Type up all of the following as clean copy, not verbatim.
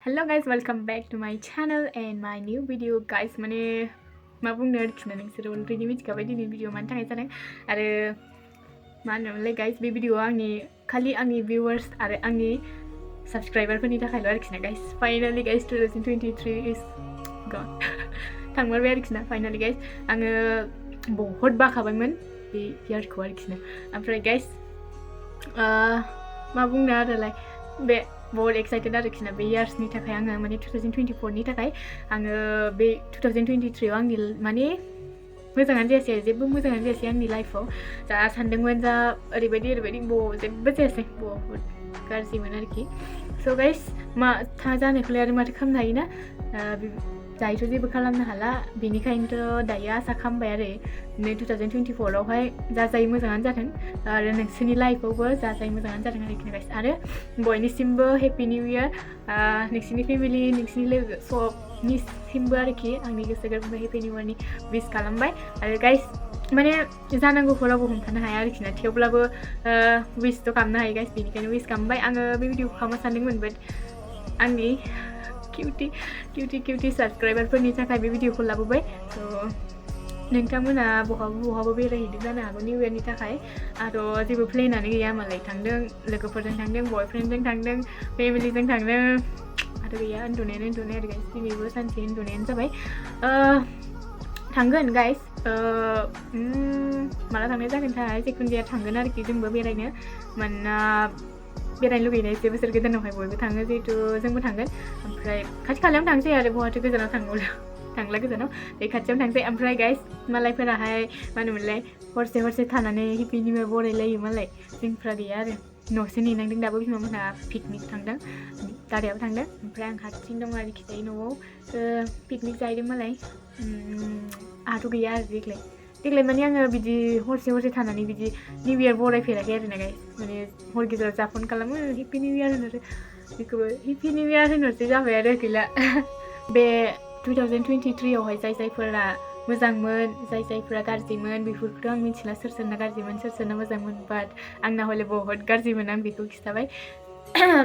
Hello guys, welcome back to my channel and my new video guys. माने मा बुंनो आरोखि ना नोंसोर अलरेडि मिथिखाबाय दिनै भिडिअ मानि थाखाय जादों आरो मा होनोमोनलाय गाइस बे भिडिअआ आंनि खालि आंनि भिउवार्स आरो आंनि साबस्क्राइबारफोरनि थाखायल' आरोखि ना गाइस. फाइनाली गाइस 2023 इज गन थांमारबाय आरोखि ना फाइनाली गाइस. आङो बहुद बाखाबायमोन बे इयारखौ आरोखि ना. ओमफ्राय गाइस मा बुंनो आरोलाय बे बहुत एक्साइटेड आरोखि ना बे इयार्सनि थाखाय आङो माने 2024 नि थाखाय आङो बे 2023 आव आंनि माने मोजाङानो जायासै आरो जेबो मोजाङानो जायासै आंनि लाइफआव. जा सानदोंमोन जा ओरैबायदि जेबो जायासै बहुत गाज्रिमोन आरोखि. स' गाइस मा जानायखौलाय आरो माथो खालामनो हायोना, दायोथ' जेबो खालामनो हाला. बेनिखायनोथ' दायो आसा खालामबाय आरो 2024 आवहाय जा जायो मोजाङानो जाथों आरो नोंसोरनि लाइफआवबो जा जायो मोजाङानो जाथों आरोखि गाइस. आरो बयनिसिमबो हेपि निउ इयार. नोंसिनि फेमिलि नोंसिनि लोगो सबनिसिमबो आरोखि आंनि गोसो गोरबोनिफ्राय हेपि निउ इयारनि विश खालामबाय. आरो गाइस माने जानांगौखौ रावबो हमथानो हाया आरोखि ना, थेवब्लाबो विशथ' खालामनो हायो गाइस. बेनिखायनो विश खालामबाय. आङो बे भिडिअखौ खालामनो सानदोंमोन बाट आंनि किउटी साबस्क्राइबारफोरनि थाखाय बे भिडिअखौ लाबोबाय. स' नोंथांमोना बहाबा बेरायहैदों जानो हागौ निउ इयारनि थाखाय. आरो जेबो प्लेनानो गैया, मालाय थांदों लोगोफोरजों थांदों, बयफ्रेन्डजों थांदों, फेमिलिजों थांदों. आरो गैया उन्दुनायानो आरो गाइस. दिनैबो सानसे उन्दुनायानो जाबाय. थांगोन गाइस, माला थांनाय जागोनथाय, जिखुनु जाया थांगोन आरोखि जोंबो बेरायनो. मानोना बेरायनो लुगैनाय एसे बोसोर गोदानावहाय बयबो थाङो जिहेतु जोंबो थांगोन. ओमफ्राय खाथि खालायावनो थांसै आरो बहाथो गोजानाव थांला गोजानाव, बे खाथियावनो थांसै. ओमफ्राय गाइस मालायफोराहाय मा होनोमोनलाय हरसे थानानै हेपि निउ इयार बरायलायो मालाय. जोंफ्रा गैया आरो न'सो नेनांदों दाबो. बिमामोनहा पिकनिक थांदों, दादायाबो थांदों. ओमफ्राय आं हारसिं दं आरोखि दायो न'आव पिकनिक जाहैदों मालाय. आंहाथ' गैया आरो देग्लाय माने आङो बिदि हरसे थानानै बिदि निउ इयार बरायफेराखै आरो ना गाइस. माने हर गेजेराव जा फन खालामो हेपि निउ इयार होनो, बेखौबो हेपि निउ इयार होनहरसै जाबाय आरो गैला. बे 2023 आवहाय जायफोरा मोजांमोन जायफोरा गाज्रिमोन बेफोरखौथ' आं मिथिला, सोरना गाज्रिमोन सोरना मोजांमोन. बाट आंना हले बहुत गाज्रिमोन, आं बेखौ खिन्थाबाय.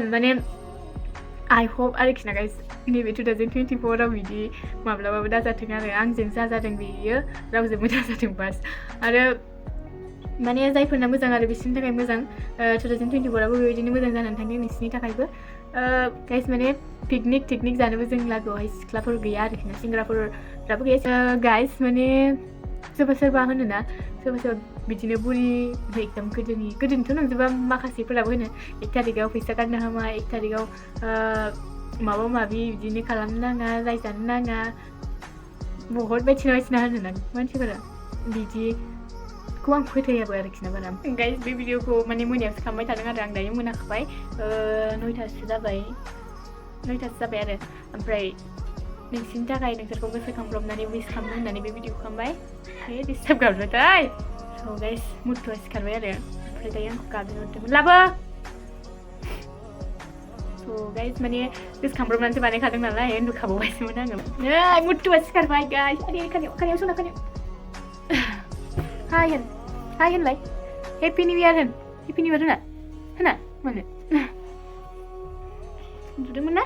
माने आइ होप आरोखि ना गाइस नैबे 2024 आव बिदि माब्लाबाबो दाजाथों आरो आंजों जा जादों बेयो रावजोंबो दाजाथों बास. आरो माने जायफोरना मोजां आरो बिसोरनि थाखाय मोजां. 2024 आवबो बेबायदिनो मोजां जानानै थांदों नोंसिनि थाखायबो गाइस. माने पिकनिक जानोबो जों लागोआवहाय सिख्लाफोर गैया आरोखि ना, सेंग्राफोराबो गैया गाइस. माने सोरबा होनोना सोरबा बिदिनो बुरि एकदम गोदोनिथ' नंजोबा, माखासेफोराबो होनो 1 थारिखआव फैसा गारनो हामा, 1 थारिखआव माबा माबि बिदिनो खालामनो नाङा, रायजानो नाङा, बहुत बायदिसिना होनोना मानसिफोरा. बिदिखौ आं फोथायाबो आरोखि ना बारा. गाइस बे भिडिअखौ माने मोनायावसो खालामबाय थादों आरो आं दायो मोनाखाबाय. 9थासो जाबाय आरो. ओमफ्राय नोंसिनि थाखाय नोंसोरखौ गोसोखांब्रबनानै विश खालामनो होननानै बे भिडिअखौ खालामबाय. डिस्टार्ब गाबबायथाय. स' गाइस मुथुआ सिखारबाय आरो. ओमफ्राय दायो आंखौ गाबज्रिहरदोंमोन लाबो. स' गाइस माने गोसोखांब्रबनानैसो बानायखादों नालाय उन्दुखाबावबायसोमोन आङो. मुथुआ सिखारबाय गाइस. खानायाव सना हाय होनलाय हेपि निउ इयार होना मानो उन्दुदोंमोन ना,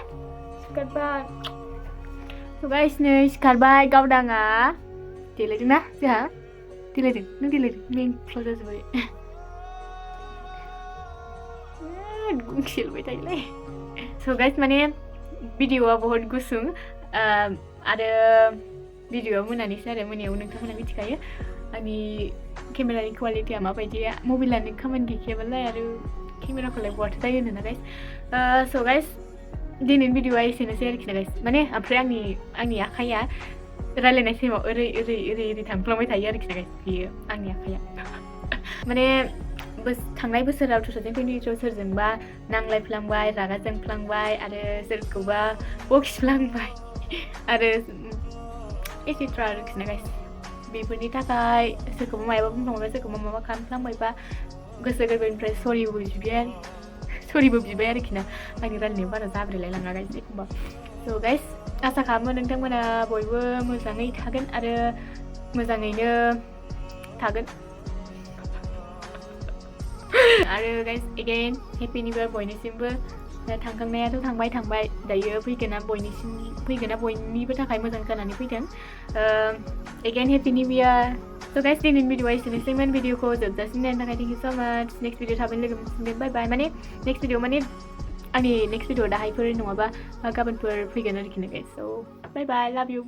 सिखारबाय. स' गाइस नै सिखारबाय. गावदाङा देलायदोंना जोंहा, नों देलायदों मेंख्ल' जाजोब्बाय. गुंसेलबाय थायोलाय. स' गाइस माने भिडिअआ बहुत गुसुं आरो भिडिअआ मोनानिसो आरो मोनायाव नोंथांमोना मिथिखायो आंनि केमेरानि क्वालिटिया माबायदि. मबाइलानो खामानि गैखायाबालाय आरो केमेराखौलाय बहाथो जायो होनोना गाइस. स' गाइस दिनैनि भिडिअआ एसेनोसै आरोखि ना गाइस. माने ओमफ्राय आंनि आखाइया रायलायनाय टाइमाव ओरै थांफ्लांबाय थायो आरोखि ना गाइस. बेयो आंनि आखाइया माने थांनाय बोसोराव 2023 सोरजोंबा नांलायफ्लांबाय, रागा जोंफ्लांबाय आरो सोरखौबा बखिफ्लांबाय आरो एसेट्रा आरोखि ना गाइस. बेफोरनि थाखाय सोरखौबा माबा बुंफ्लांबाय, सोरखौबा माबा खालामफ्लांबायबा गोसो गोरबोनिफ्राय सरिबो बिबाय आरोखि ना. आंनि रायलायनायाव बारा जाब्रेलाय लाङा गाइस एखमबा. स' गाइस आसा खालामो नोंथांमोना बयबो मोजाङै थागोन आरो मोजाङैनो थागोन. आरो guys again happy new year बयनिसिमबो. थांखांनायाथ' थांबाय दायो फैगोना बयनिबो थाखाय मोजां जानानै फैथों again happy new year so guys दिनैनि भिडिअआ एसेनोसैमोन भिडिअखौ जोबजासिम नायनो थाखाय thank you so much next video थाबैनो लोगो मोनफिनगोन बाय बाय माने next भिडिअ माने आंनि next भिडिअ दाहायफोर नङाबा गाबोनफोर फैगोन आरोखि ना guys so bye bye love you